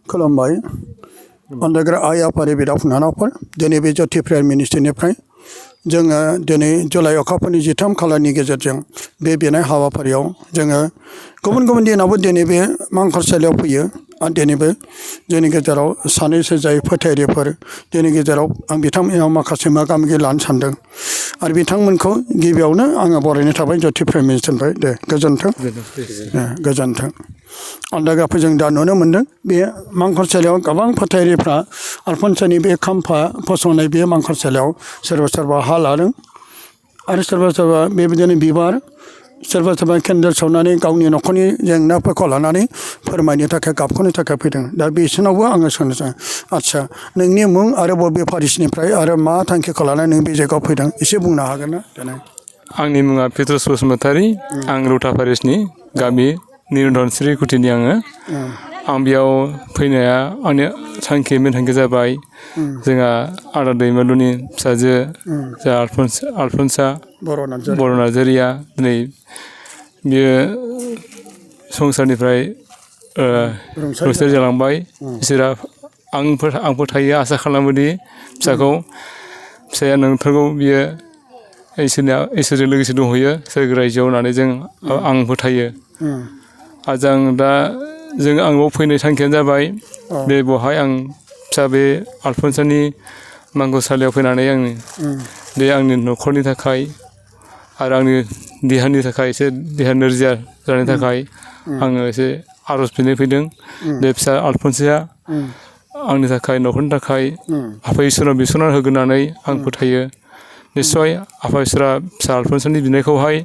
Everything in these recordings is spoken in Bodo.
खुलुमबाय अनदायग्रा आइ आफानि बिदा फंबायफोर दिनै बे ज्योति प्रेयार मिनिस्ट्रिनिफ्राय जोङो दिनै जुलाइ अखाफोरनि 13 खालारनि गेजेरजों बे बिनाय हाबाफारियाव जोङो गुबुन गुबुन दिनावबो दिनै बे मांखरसालियाव फैयो आरो दिनैबो जोंनि गेजेराव सानैसो जाय फोथायगिरिफोर जोंनि गेजेराव आं बिथांमोननाव माखासे मोगा मोगि लानो सानदों आरो बिथांमोनखौ गिबियावनो आङो बरायनाय थाबाय ज्योति प्रेयार मिनिस्ट्रिनिफ्राय दे गोजोन्थों गोजोन्थों अनदायग्राफोर जों दा नुनो मोनदों बे मांखरसालियाव गोबां फोथायगिरिफ्रा आलफनसनि बे खाम्फा फसंनाय बे मांखरसालियाव सोरबा सोरबा हा लादों आरो सोरबा सोरबा बेबायदिनो बिबार सोरबा सोरबा केन्डेल सावनानै गावनि न'खरनि जेंनाफोरखौ लानानै फोरमायनो थाखाय गाबख'नो थाखाय फैदों दा बिसोरनावबो आङो सोंनोसै आदसा नोंनि मुं आरो बबे पारिसनिफ्राय आरो मा थांखिखौ लानानै नों बे जायगायाव फैदों एसे बुंनो हागोन ना देनाय आंनि मुङा पेट्रस बसुमतारी आं रौता पारिसनि गामि निरधनस्री कुटिनि आङो आं बेयाव फैनाया आंनि मेन थांखिया जाबाय जोंहा आदा दैमालुनि फिसाजो जा आलफनसा बर' नार्जारिया दिनै बियो संसारनिफ्राय रुंसारि जालांबाय इसोरा आं फोथायो आसा खालामोदि फिसाया नोंथारगौ बियो इसोरजों लोगोसे दंहैयो सोरगो रायजोआव होननानै आं फोथायो आरो आं बाव फैनाय थांखियानो जाबाय बे बेवहाय आं फिसा बे आलफनसानि मांखरसालियाव फैनानै आङो बे आंनि न'खरनि थाखाय आरो आंनि देहानि थाखाय एसे देहा नोरजिया जानायनि थाखाय आङो एसे आर'ज बिनो फैदों बे फिसा आलफनसाया आंनि थाखाय न'खरनि थाखाय आफा इसोरनाव बिस'ना होगोन होननानै आं फोथायो निस्सय आफा इसोरा फिसा आलफनसानि बिनायखौहाय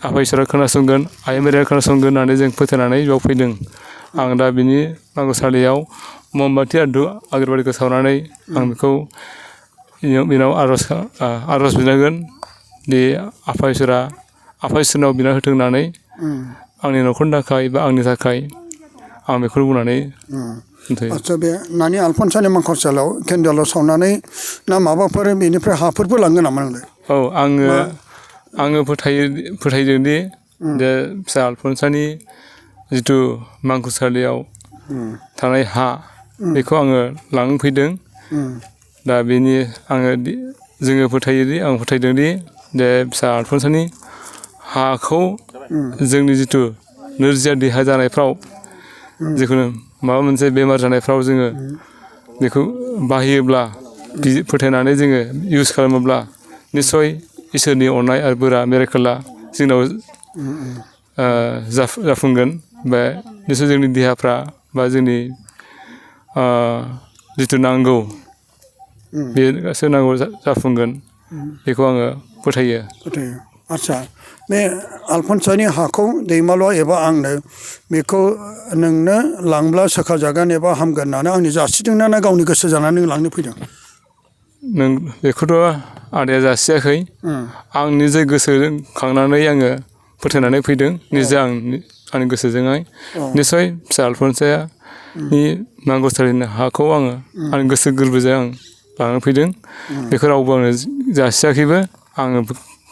आफा इसोरा खोनासंगोन आइ मारिया खोनासंगोन होननानै जों फोथायनानै बेयाव फैदों आं दा बिनि मांखरसालियाव ममबाति आरो आगरबातिखौ सावनानै आं बेखौ बेनाव आर'ज बिनांगोन दि आफा इसोरनाव बिना होथों होननानै आंनि न'खरनि थाखाय बा आंनि थाखाय आं बेखौ बुंनानै आदसा बे नानि आलफनसानि मांखरसालियाव केन्डेल सावनानै ना माबाफोर बेनिफ्राय हाफोरबो लांगोन नामा नोंलाय औ आङो फोथायदोंदि जे फिसा आलफनसानि जिथु मांखरसालियाव थानाय हा बेखौ आङो लांनो फैदों दा बेनि जोङो फोथायदोंदि जे फिसा आलफनसानि हाखौ जोंनि जिथु नोरजिया देहा जानायफ्राव जिखुनु माबा मोनसे बेमार जानायफ्राव जोङो बेखौ बाहायोब्ला फोथायनानै जोङो इउस खालामोब्ला निस्सय इसोरनि अननाय आरो बोरा मिराकेला जोंनाव जाफुंगोन बा निस्सय जोंनि देहाफ्रा बा जोंनि जिथु नांगौ बे गासै नांगौ जाफुंगोन बेखौ आङो फोथायो आदसा बे आलफनसानि हाखौ दैमालुआ एबा आंनो बेखौ नोंनो लांब्ला सोखाजागोन एबा हामगोन होननानै आंनो जासिदोंना ना गावनि गोसो जानानै नों लांनो फैदों बेखौथ' आदाया जासियाखै आं निजे गोसोजों खांनानै आङो फोथायनानै फैदों निजे आंनि गोसोजोंहाय निस्सय फिसा आलफनसानि मांखरसालिनि हाखौ आङो आंनि गोसो गोरबोजों आं लानानै फैदों बेखौ रावबो आंनो जासियाखैबो आङो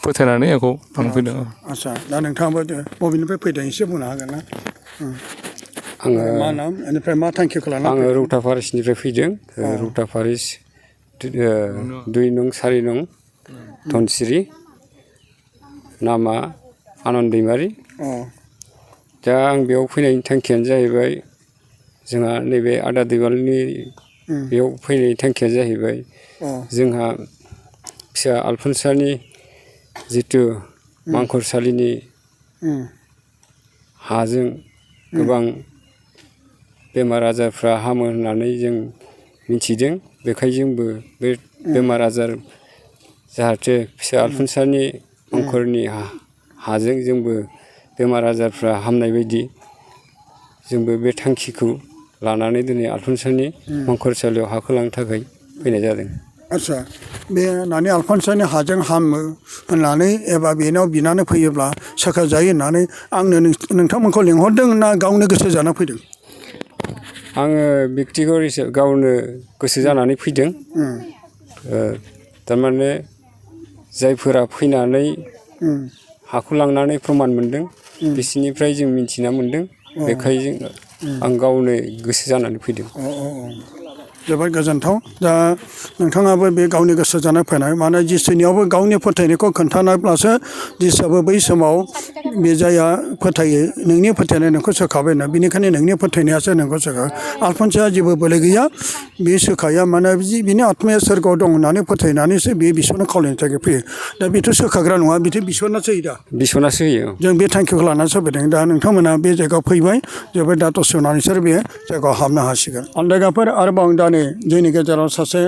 फोथायनानै आंखौ लांफैदों आदसा दा नोंथाङाबो बबेनिफ्राय फैदों एसे बुंनो हागोन ना आङो मा नाम बेनिफ्राय मा थांखिखौ लानानै आङो रौता पारिसनिफ्राय फैदों रौता पारिस 2 नं 4 नं धनसिरि नामा आनन्द दैमारि दा आं बेयाव फैनायनि थांखियानो जाहैबाय जोंहा नैबे आदा दैमालुनि बेयाव फैनायनि थांखिया जाहैबाय जोंहा फिसा आलफनसानि जिथु मांखरसालिनि हाजों गोबां बेमार आजारफ्रा हामो होननानै जों मिथिदों बेखायनो जोंबो बे बेमार आजार जाहाथे फिसा आलफनसानि मांखरनि हाजों जोंबो बेमार आजारफ्रा हामनाय बायदि जोंबो बे थांखिखौ लानानै दिनै आलफनसानि मांखरसालियाव हाखौ लांनो थाखाय फैनाय जादों आदसा बे नानि आलफनसानि हाजों हामो होननानै एबा बेनाव बिनानै फैयोब्ला सोखाजायो होननानै आंनो नोंथांमोनखौ लिंहरदों ना गावनो गोसो जाना फैदों आङो बेक्तिगत गावनो गोसो जानानै फैदों थारमाने जायफोरा फैनानै हाखौ लांनानै प्रमान मोनदों बिसोरनिफ्राय जों मिन्थिना मोनदों बेखायनो आं गावनो गोसो जानानै फैदों। जोबोद गोजोन्थाव। दा नोंथाङाबो बे गावनि गोसो जानाय फैनाय माने जिसुनियावबो गावनि फोथायनायखौ खोन्थानायब्लासो जिसुआबो बै समाव बे जायहा फोथायो नोंनि फोथायनाय नोंखौ सोखाबायना बेनिखायनो नोंनि फोथायनायासो नोंखौ सोखा। आलफनसआ जेबो बोलो गैया बे सोखाया माने बिनि आत्माया सोरगोआव दं होननानै फोथायनानैसो बे बिसोरनो खावलायनो थाखाय फैयो। दा बेथ' सोखाग्रा नङा बेथ' बिसोरनासो होयो दा। बिसनासो होयो। जों बे थांखिखौ लानानैसो फैदों। दा नोंथांमोना बे जायगायाव फैबाय जोबोद दा दसे उनाव नोंसोर बे जायगायाव हाबनो हासिगोन। आलदागाफोर आरोबाव दा नै जोंनि गेजेराव सासे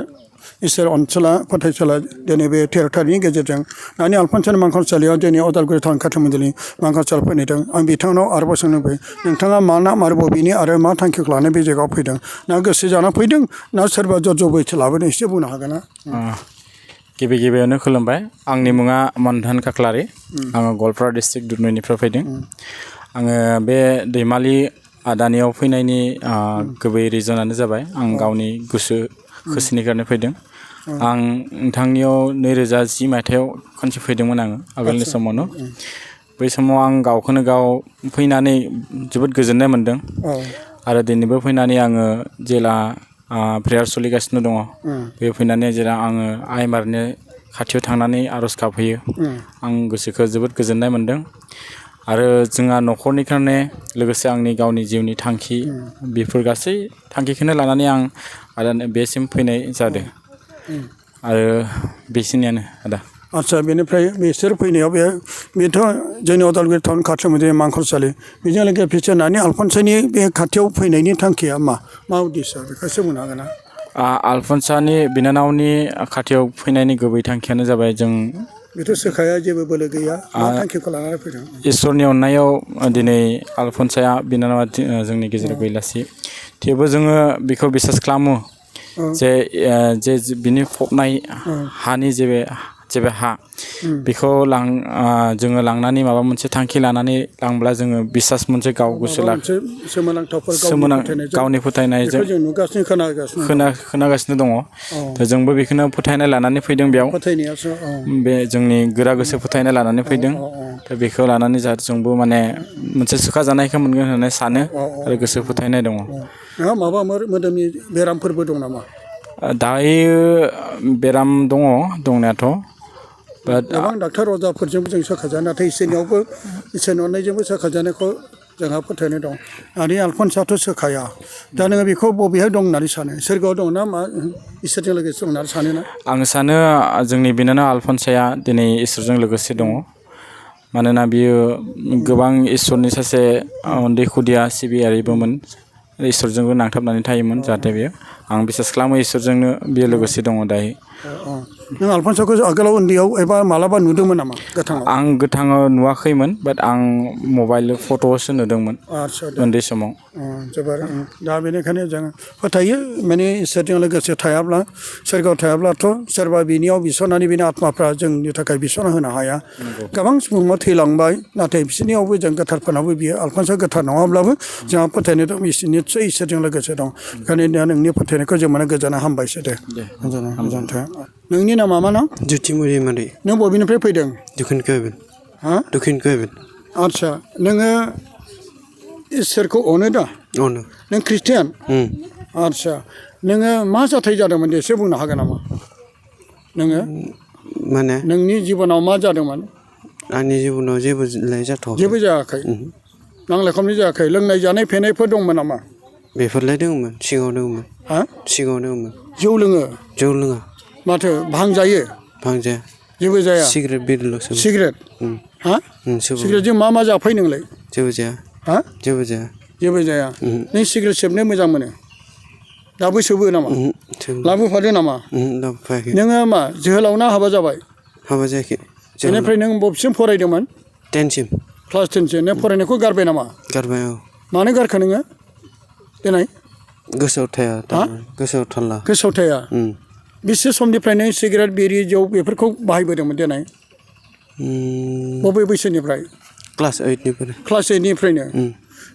इसोर अनसुला फोथायसुला दिनै बे टेरिट'रिनि गेजेरजों दानि आलफनसनि मांखरसालियाव जोंनि उदालगुरि टाउन काथौमन्दिरनि मांखरसालियाव फैनायदों। आं बिथांनाव आरोबाव सोंनो फैयो नोंथाङा मा नाम आरो बबेनि आरो मा थांखिखौ लानानै बे जायगायाव फैदों ना गोसो जाना फैदों ना सोरबा ज'ज'बैसो लाबोदों एसे बुंनो हागोन ना? गिबि गिबियावनो खुलुमबाय। आंनि मुङा मनधन काक्लारि। आङो गवालपारा डिस्ट्रिक्ट दुधनैनिफ्राय फैदों। आङो बे दैमालि आदानियाव फैनायनि गुबै रिजनानो जाबाय आं गावनि गोसोनि खारनै फैदों। आं नोंथांनियाव 2010 मायथाइयाव खनसे फैदोंमोन आङो आगोलनि समावनो। बै समाव आं गावखौनो गाव फैनानै जोबोद गोजोननाय मोन्दों। आरो दिनैबो फैनानै आङो जेला प्रेयार सोलिगासिनो दङ बे फैनानै जेला आङो आइ मारिनि खाथियाव थांनानै आर'ज गाबहैयो आं गोसोखौ जोबोद गोजोननाय मोन्दों। आरो जोंहा न'खरनि खारणे लोगोसे आंनि गावनि जिउनि थांखि बेफोर गासै थांखिखौनो लानानै आं आदा बेसिम फैनाय जादों। आरो बेखिनियानो आदा। आदसा बेनिफ्राय बिसोर फैनायाव बेथ' जोंनि उदालगुरि टाउन काथौमन्दिर मांखरसालि बेजों लोगोसे फिसनानै आलफनसनि बे खाथियाव फैनायनि थांखिया मा उद्देश्य बेखौ एसे बुंनो हागोन ना? आलफनसानि बिनानावनि खाथियाव फैनायनि गुबै थांखियानो जाबाय जों बेथ' सोखाया जेबो बोलो गैया मा थांखिखौ लानानै फैदों? इसोरनि अननायाव दिनै आलफनसाया बिनानावा जोंनि गेजेराव गैलासि थेवबो जोङो बेखौ बिसास खालामो जे बिनि फबनाय हानि जेबो हा बेखौ जोङो लांनानै माबा मोनसे थांखि लानानै लांब्ला जोङो बिसास मोनसे गाव गोसो गावनि फोथायनायजों खोनागासिनो दङ। जोंबो बेखौनो फोथायनाय लानानै फैदों बेयाव। बे जोंनि गोरा गोसो फोथायनाय लानानै फैदों। दा बेखौ लानानै जाहाथे जोंबो माने मोनसे सोखाजानायखौ मोनगोन होननानै सानो आरो गोसो फोथायनाय दङ। नोंहा माबा मोदोमनि बेरामफोरबो दं नामा? दायो बेराम दङ दंनायाथ'। गोबां डाक्टार अजाफोरजोंबो जों सोखाजाया नाथाय इसोरनियावबो इसोरनि अननायजोंबो सोखाजानायखौ जोंहा फोथायनाय दं। आरो आलफनसआथ' सोखाया। दा नोङो बेखौ बबेहाय दं होननानै सानो? सोरगोआव दं ना मा इसोरजों लोगोसे दं होननानै सानो ना? आं सानो जोंनि बिनानाव आलफनसाया दिनै इसोरजों लोगोसे दङ। मानोना बियो गोबां इसोरनि सासे उन्दै खुदिया सिबियारिबोमोन। इसोरजोंबो नांथाबनानै थायोमोन जाहाथे बेयो आं बिसास खालामो इसोरजोंनो बेयो लोगोसे दङ दायो। नों आलफनसखौ आगोलाव उन्दैयाव एबा मालाबा नुदोंमोन नामा गोथाङाव? आं गोथाङाव नुवाखैमोन बाट आं मबाइल फट'आवसो नुदोंमोन उन्दै समाव। जोबोर दा बेनिखायनो जों फोथायो माने इसोरजों लोगोसे थायाब्ला सोरगोआव थायाब्लाथ' सोरबा बिनियाव बिसनानै बिनि आत्माफ्रा जोंनि थाखाय बिसना होनो हाया। गोबां सुबुङा थैलांबाय नाथाय बिसोरनियावबो जों गोथारफोरनावबो बियो आलफनसआ गोथार नङाब्लाबो जोंहा फोथायनाय दं निस्सय इसोरजों लोगोसे दं। ओंखायनो दा नोंनि फोथायनायखौ जों माने गोजोना हामबायसो दे। गोजोन्थों। नोंनि नामा मा नाम? जुतिमुरि मादै। नों बबेनिफ्राय फैदों? दक्षिण आदसा नोङो इसोरखौ अनो दा? अनो। नों ख्रिस्टियान? आदसा नोङो मा जाथाय जादोंमोन दे एसे बुंनो हागोन नामा? नोङो माने नोंनि जिबनाव मा जादोंमोन? आंनि जिबनाव जेबो जाथ'वाखै। जेबो जायाखै? नांलाय खमलाय जायाखै? लोंनाय जानाय फेनायफोर दंमोन नामा? बेफोरलाय दङमोन सिगाङाव दङमोन। सिगाङाव दङमोन। जौ लोङो? जौ लोङा। माथो भां जायो? भां जाया। जेबो जाया? सिगारेट बिरिल'सो। सिगारेट? सिगारेटजों मा जाफै नोंलाय? जेबो जाया। जेबो जाया। जेबो जाया? नों सिगारेट सोबनो मोजां मोनो? दाबो सोबो नामा? लाबोफादो नामा? लाबोफायाखै। नोङो मा जोहोलाव ना हाबा जाबाय? हाबा जायाखै। बेनिफ्राय नों बबेसिम फरायदोंमोन? 10सिम। क्लास 10सिम। नों फरायनायखौ गारबाय नामा? गारबाय औ। मानो गारखो नोङो? देनाय गोसोआव थाया। गोसोआव थाला। गोसोआव थाया? बेसे समनिफ्राय नों सिगारेट बिरि जौ बेफोरखौ बाहायबोदोंमोन देनाय? बबे बैसोनिफ्राय? क्लास 8निफ्राय। क्लास 8निफ्रायनो?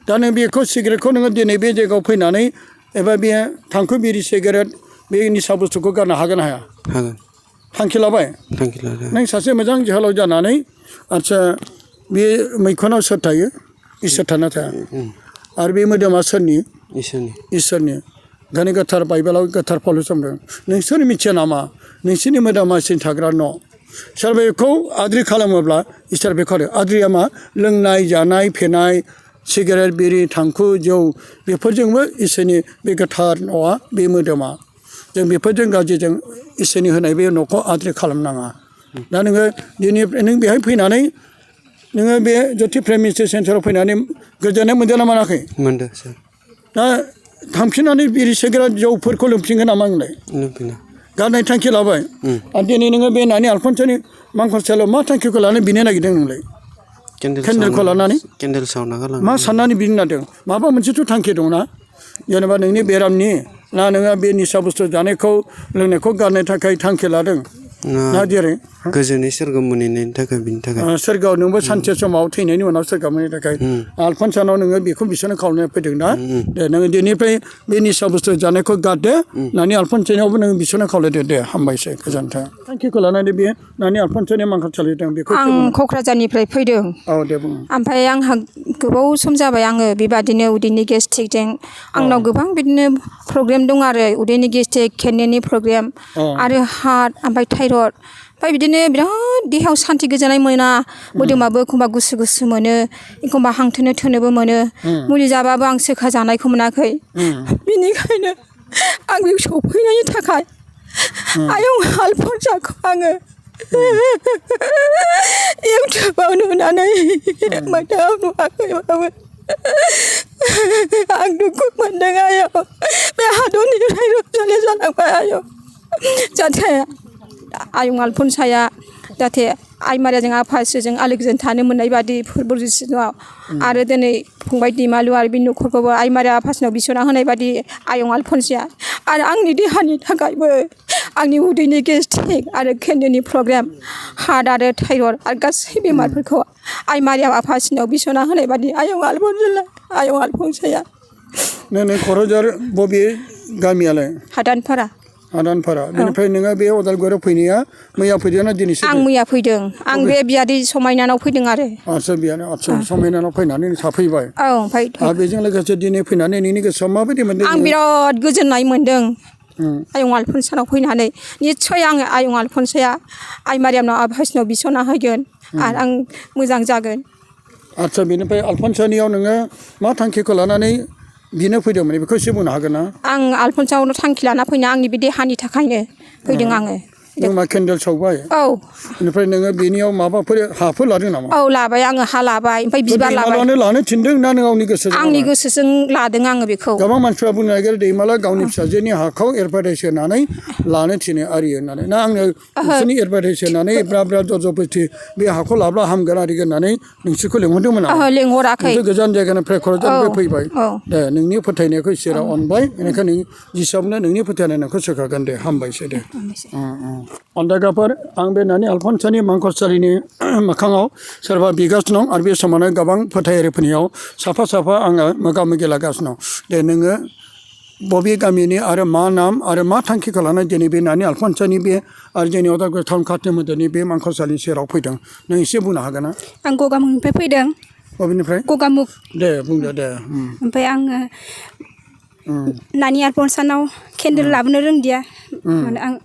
दा नों बेखौ सिगारेटखौ नोङो दिनै बे जायगायाव फैनानै एबा बे थांखु बिरि सिगारेट बे निसा बुस्थुखौ गारनो हागोन ना हाया? हागोन। थांखि लाबाय? थांखि लादों। नों सासे मोजां जोहोलाव जानानै आदसा बे मैखुनाव सोर थायो? इसोर थाना थाया? आरो बे मोदोमा सोरनि इसोरनि इसोरनि ओंखायनो गोथार बाइबेलाव गोथार पलुस बुंदों नोंसोर मिथिया नामा नोंसोरनि मोदोमा इसोरनि थाग्रा न' सोर बेखौ आद्रि खालामोब्ला इसोर बेखौ आद्रिया मा लोंनाय जानाय फेनाय सिगारेट बिरि थांखु जौ बेफोरजोंबो इसोरनि बे गोथार न'आ बे मोदोमा जों बेफोरजों गाज्रिजों इसोरनि होनाय बे न'खौ आद्रि खालामनाङा दा नोङो दिनैफ्राय नों बेहाय फैनानै नोङो बे ज्योति प्रेम मिनिस्ट्रि सेन्टाराव फैनानै गोजोननाय मोनदोंना मोनाखै मोनदों सार दा थांफिननानै बिरि सिगारेट जौफोरखौ लोंफिनगोन नामा नोंलाय लोंफिना गारनाय थांखि लाबाय आरो दिनै नोङो बे नानि आलफनसनि मांखरसालियाव मा थांखिखौ लानानै बिनो नागिरदों नोंलाय केन्देलखौ लानानै केन्देल सावना गालां मा साननानै बिनो नागिरदों माबा मोनसेथ' थांखि दंना जेनेबा नोंनि बेरामनि ना नोङो बे निसा बुस्थु जानायखौ लोंनायखौ गारनो थाखाय थांखि लादों ना जेरै गोजोनै सोरगो मोनहैनायनि थाखाय बिनि थाखाय सोरगोआव नोंबो सानसे समाव थैनायनि उनाव सोरगोआव मोनैनि थाखाय आलफनसानाव नोङो बेखौ बिसोरनो खावलायनो फैदों ना दे नोङो दिनैफ्राय बे निसा बुस्थु जानायखौ गारदो नानि आलफनसानावबो नोङो बिसोरनो खावलायदो दे हामबायसै गोजोन्थों थांखिखौ लानानै बे नानि आलफनसानि मांखरसालि दं बेखौ आं क'क्राझारनिफ्राय फैदों औ दे बुं ओमफ्राय आंहा गोबाव सम जाबाय आङो बेबादिनो उदैनि गेस्ट्रिकजों आंनाव गोबां बिदिनो प्रब्लेम दं आरो उदैनि गेस्ट्रिक किडनिनि प्रब्लेम आरो हार्ट ओमफ्राय थाइरड ओमफ्राय बिदिनो बिराद देहायाव सान्थि गोजोननाय मोना मोदोमाबो एखमबा गुसु गुसु मोनो एखमबा हांथोनो थोनोबो मोनो मुलि जाबाबो आं सोखा जानायखौ मोनाखै बिनिखायनो आं बे सफैनायनि थाखाय आयं आलफनसाखौ आङो इउटुबाव नुनानै मोगथाङाव नुवाखैबाबो आं दुखु मोनदों आयं बे हादरनिफ्राय रुंसारि जालांबाय आयं जाहाथे आयं आलफनसाया जाहाथे आइ मारियाजों आफा इसोरजों आलो गोजोन थानो मोननाय बादि फोरबोआव आरो दिनै फंबाय दैमालु आरो बे न'खरखौबो आइ मारिया आफासनाव बिस'ना होनाय बादि आयं आलफनसाया आरो आंनि देहानि थाखायबो आंनि उदैनि गेस्ट्रिक आरो किडनिनि प्रब्लेम हार्ट आरो थाइरड आरो गासै बेमारफोरखौ आइ मारिया आफासनाव बिस'ना होनाय बादि आयं आलफनसाया नों क'क्राझार बबे गामियालाय हादानपारा बेनिफ्राय नोङो बे अदालगुरियाव फैनाया मैया फैदोंना दिनैसो आं मैया फैदों आं बे बियादै समायनानाव फैदों आरो आदसा बियानो आदसा समायनानाव फैनानै थाफैबाय औ ओमफ्राय आरो बेजों लोगोसे दिनै फैनानै नोंनि गोसोआव माबायदि मोनदों आं बिराद गोजोननाय मोनदों आयं आलफनसानाव फैनानै निस्सय आङो आयं आलफनसाया आइ मारियामनाव आफासनाव बिस'ना होगोन आरो आं मोजां जागोन आदसा बेनिफ्राय आलफनसानियाव नोङो मा थांखिखौ लानानै बिनो फैदोंमोन बेखौ एसे बुंनो हागोन ना आं आलफनसावनो थांखि लाना फैनो आंनि बे देहानि थाखायनो फैदों आङो नों मा केन्देल सावबाय औ बेनिफ्राय नोङो बेनियाव माबाफोर हाफोर लादों नामा औ लाबाय आङो हा लाबाय ओमफ्राय बिबार लाबाय लानो थिनदों ना नों गावनि गोसोजों आंनि गोसोजों लादों आङो बेखौ गोबां मानसिफ्रा बुंनो नागिरो दैमाला गावनि फिसाजोनि हाखौ एडभार्टाइज होनानै लानो थिनो आरि होननानै ना आंनो नोंसोरनि एडभार्टाइज होनानै ब्रा ब्रा जज'बस्थि बे हाखौ लाब्ला हामगोन आरि होननानै नोंसोरखौ लेंहरदोंमोन ओहो लेंहराखै गोजान जायगानिफ्राय क'क्राझारनिफ्राय फैबाय दे नोंनि फोथायनायखौ इसोरा अनबाय बेनिखायनो जिसाबनो नोंनि फोथायनायखौ सोखागोन दे हामबायसै दे अन्दागाफोर आं बे नानि आलफनसानि मांखरसालिनि मोखाङाव सोरबा बिगासिनो दं आरो बे समावनो गोबां फोथायारिफोरनियाव साफा साफा आङो मोगा मोगि लागासिनो दं दे नोङो बबे गामिनि आरो मा नाम आरो मा थांखिखौ लानानै दिनै बे नानि आलफनसानि बे आरो जोंनि अदालगुरि टाउन खाथि मोदोनि बे मांखरसालिनि सेराव फैदों नों एसे बुंनो हागोन ना आं गगामुगनिफ्राय फैदों बबेनिफ्राय गगामुग दे बुंदो दे ओमफ्राय आङो नानि आलफनसानाव केन्देल लाबोनो रोंदिया माने आं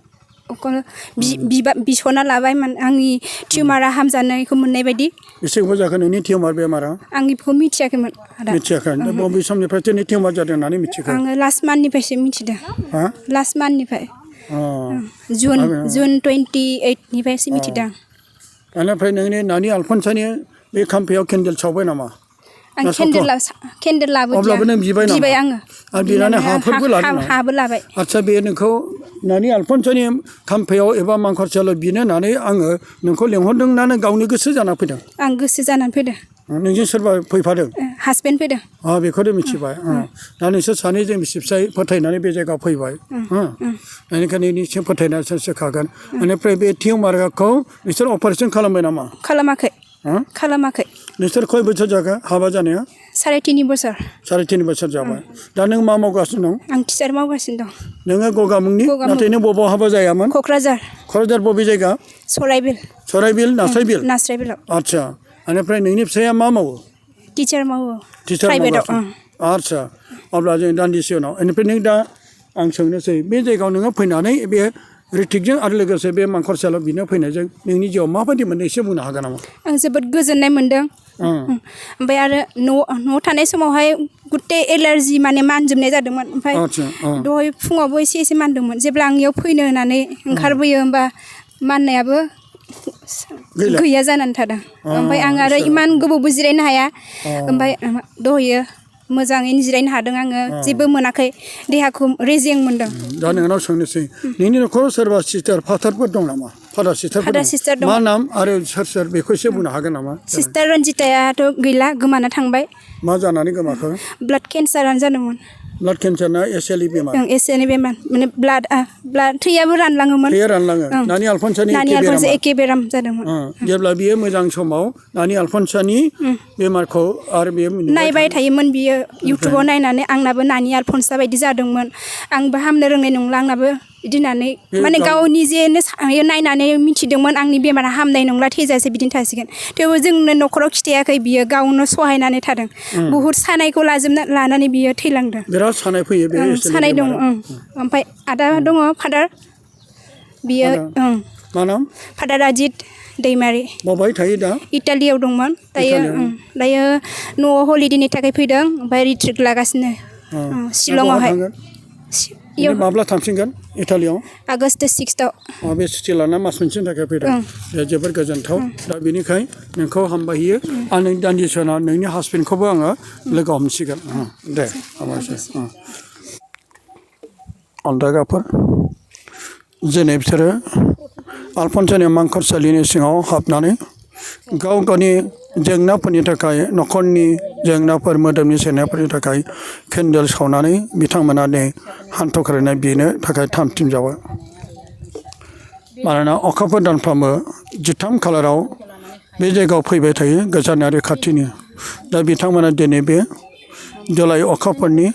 बिस'ना लाबाय आंनि टिउमारा हामजानायखौ मोननाय बायदि एसे गोबाव जाखो नोंनि टिउमार बेमारा आं बेखौ मिथियाखैमोन मिथियाखै बबे समनिफ्राय दिनै टिउमार जादों होननानै मिथिखो आङो लास्ट मान्थनिफ्रायसो मिथिदों लास्ट मान्थनिफ्राय जुन 28निफ्रायसो मिथिदों बेनिफ्राय नोंनि नानि आलफनसानि बे खाम्फायाव केन्देल सावबाय नामा आं केन्देल लाबोदिया अब्लाबो नों बिबाय आङो आरो बिनानै हाफोरबो लादों हाबो लाबाय आदसा बे नोंखौ नानि आलफनसानि खाम्फायाव एबा मांखरसालियाव बिनो होननानै आङो नोंखौ लेंहरदों ना नों गावनि गोसो जाना फैदों आं गोसो जानानै फैदों नोंजों सोरबा फैफादों हासबेन्ड फैदों बेखौथ' मिथिबाय दा नोंसोर सानैजों बिसि फिसाय फोथायनानै बे जायगायाव फैबाय बेनिखायनो निसै फोथायनासो सोखागोन बेनिफ्राय बे टिउमारखौ नोंसोर अपारेसन खालामबाय नामा खालामाखै नोंसोर खय बोसोर जाखो हाबा जानाया 3.5 बोसोर 3.5 बोसोर जाबाय दा नों मा मावगासिनो दं आं टिचार मावगासिनो दं नोङो गगामुगनि नाथाय नों बबाव हाबा जायामोन क'क्राझार बबे जायगा सराइबिल नास्रायबिलाव आदसा बेनिफ्राय नोंनि फिसाया मा मावो टिचार मावो प्राइभेटआव आदसा अब्ला जों दान्दिसे उनाव बेनिफ्राय नों दा आं सोंनोसै बे जायगायाव नोङो फैनानै बे ऋतिकजों आरो लोगोसे बे मांखरसालाव बिनो फैनायजों नोंनि जिउआव माबायदि मोनदों एसे बुंनो हागोन नामा? आं जोबोद गोजोननाय मोन्दों ओमफ्राय आरो न'आव थानाय समावहाय गुथे एलार्जि माने मानजोबनाय जादोंमोन ओमफ्राय दहाय फुङावबो एसे एसे मानदोंमोन जेब्ला आं इयाव फैनो होननानै ओंखारबोयो होमबा माननायाबो गैया जानानै थादों ओमफ्राय आं आरो इमान गोबावबो जिरायनो हाया ओमफ्राय दहायो मोजाङैनो जिरायनो हादों आङो जेबो मोनाखै देहाखौ रेजें मोन्दों। दा नोंनाव सोंनोसै नोंनि न'खराव सोरबा सिस्टार फादारफोर दं नामा? फादार सिस्टार दं मा नाम आरो सोर बेखौ एसे बुंनो हागोन नामा? सिस्टार रन्जितायाथ' गैला गोमाना थांबाय। मा जानानै गोमाखो? ब्लाड केन्सारानो जादोंमोन। ब्लाड केन्सार ना एसएलइ बेमार? एसएलइ बेमार माने ब्लाड थैयाबो रानलाङोमोन। थैया रानलाङो नानि आलफनसानि एखे बेराम जादोंमोन। जेब्ला बियो मोजां समाव नानि आलफनसानि बेमारखौ आरो बियो नायबाय थायोमोन बियो इउटुबाव नायनानै आंनाबो नानि आलफनसा बायदि जादोंमोन आंबो हामनो रोंनाय नंला आंनाबो बिदि होननानै माने गाव निजेनो नायनानै मिथिदोंमोन आंनि बेमारा हामनाय नंला थैजासे बिदिनो थासिगोन थेवबो जोंनो न'खराव खिथायाखै बियो गावनो सहायनानै थादों बुहुद सानायखौ लानानै बियो थैलांदों। बिराद सानाय फैयो बे सानाय दं ओमफ्राय आदा दङ फादार बियो मा नाम? फादार अजित दैमारि। बबेहाय थायो दा? इटालियाव दंमोन दायो न'आव हलिडेनि थाखाय फैदों ओमफ्राय रिट्रिट लागासिनो शिलंआवहाय। माब्ला थांफिनगोन इटालियाव? आगष्ट 6 बे सुथि लाना मास मोनसेनि थाखाय फैदों जोबोर गोजोनथाव दा बेनिखाय नोंखौ हामबायहोयो आं नों दान्दिसे उनाव नोंनि हासबेन्डखौबो आङो लोगो हमसिगोन दे हामबायसै। अन्दागाफोर जेनै बिसोरो आलफनसानि मांखरसालिनि सिङाव हाबनानै गाव गावनि जेंनाफोरनि थाखाय न'खरनि जेंनाफोर मोदोमनि जेंनाफोरनि थाखाय केन्डेल सावनानै बिथांमोना नै हान्थु खेरायनाय बेनो थाखाय थामथिम जाबाय। मानोना अखाफोर दानफ्रामो 13 खालाराव बे जायगायाव फैबाय थायो गोजानारि खाथिनि दा बिथांमोना दिनै बे जुलाइ अखाफोरनि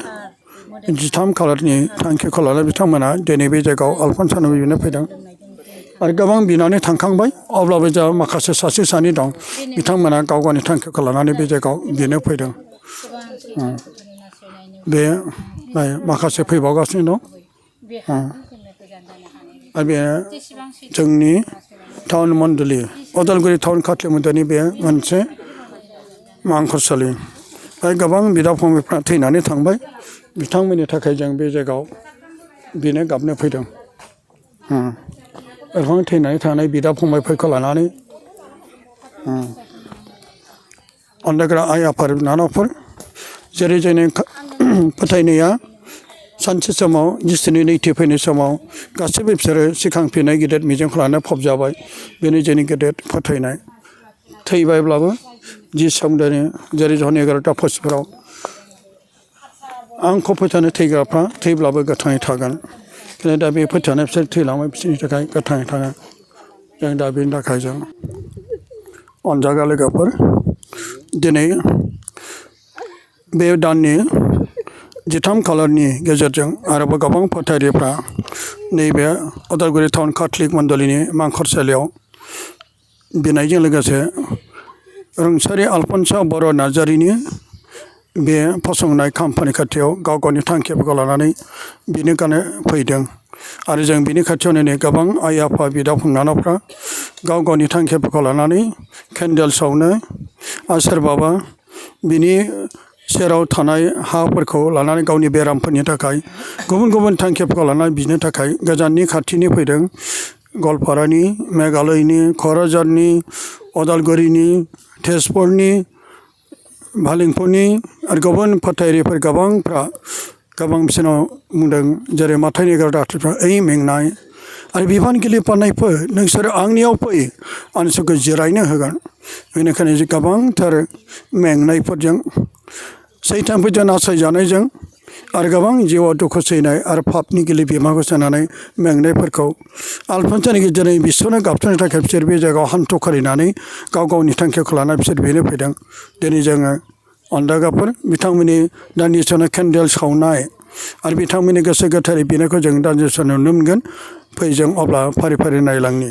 13 खालारनि थांखिखौ लानानै बिथांमोना दिनै बे जायगायाव आलफनसानाव बिनो फैदों आरो गोबां बिनानै थांखांबाय अब्लाबो जा माखासे सासे सानै दं बिथांमोना गाव गावनि थांखिखौ लानानै बे जायगायाव बिनो फैदों। बे माखासे फैबावगासिनो दं आरो बे जोंनि टाउन मण्डलि उदालगुरि टाउन खाथि मण्डलनि बे मोनसे मांखरसालि गोबां बिदा फंबायफ्रा थैनानै थांबाय बिथांमोननि थाखाय जों बे जायगायाव बिनो गाबनो फैदों। गोबां थैनानै थानाय बिदा फंबायफोरखौ लानानै अनलायग्रा आइ आफा बिनानावफोर जेरै जोंनि फोथायनाया सानसे समाव जिसुनि नैथि फैनाय समाव गासैबो बिसोरो सिखांफिननाय गेदेर मिजिंखौ लानानै फबजाबाय बेनो जोंनि गेदेर फोथायनाय। थैबायब्लाबो जि समदानि जेरै जन 11टा पस्टफोराव आंखौ फोथायनो थैग्राफ्रा थैब्लाबो गोथाङै थागोन दा बे फोथायनाय बिसोर थैलांबाय बिसोरनि थाखाय गोथाङै थागोन जों दा बेनि थाखाय जों अनजागा लोगोफोर दिनै बे दाननि 13 खालारनि गेजेरजों आरोबाव गोबां फोथायगिरिफ्रा नैबे उदालगुरि टाउन काथलिक मण्डलिनि मांखरसालियाव बिनायजों लोगोसे रुंसारि आलफनसा बर' नार्जारिनि बे फसंनाय खाम्फानि खाथियाव गाव गावनि थांखिफोरखौ लानानै बिनो गानो फैदों आरो जों बिनि खाथियावनो नै गोबां आइ आफा बिदा फंबायफ्रा गाव गावनि थांखिफोरखौ लानानै केन्डेल सावनो आरो सोरबाबा बिनि सेराव थानाय हाफोरखौ लानानै गावनि बेरामफोरनि थाखाय गुबुन गुबुन थांखिफोरखौ लानानै बिनो थाखाय गोजाननि खाथिनि फैदों गवालपारानि मेघालयनि क'क्राझारनि उदालगुरिनि तेजपुरनि भालिंपुरनि आरो गुबुन फोथायगिरिफोर गोबांफ्रा गोबां बिसोरनाव बुंदों जेरै माथाइनि डाक्टरफ्रा ओइ मेंनाय आरो बिबानगिरि फाननायफोर नोंसोर आंनियाव फै आं नोंसोरखौ जिरायनो होगोन बेनिखायनो गोबांथार मेंनायफोरजों सैतानफोरजों नासयजानायजों आरो गोबां जिउआव दुखु सैनाय आरो पापनि गिलि बिमाखौ सोनानै मेंनायफोरखौ आलफनसानि गेजेरजों बिसोरनो गाबथानो थाखाय बिसोर बे जायगायाव हान्थु खारिनानै गाव गावनि थांखिखौ लानानै बिसोर बेनो फैदों। दिनै जोङो अन्दागाफोर बिथांमोननि दान्दिसेनो केन्डेल सावनाय आरो बिथांमोननि गोसो गोथारै बिनायखौ जों दान्दिसे नुनो मोनगोन। फै जों अब्ला फारि फारि नायलांनि।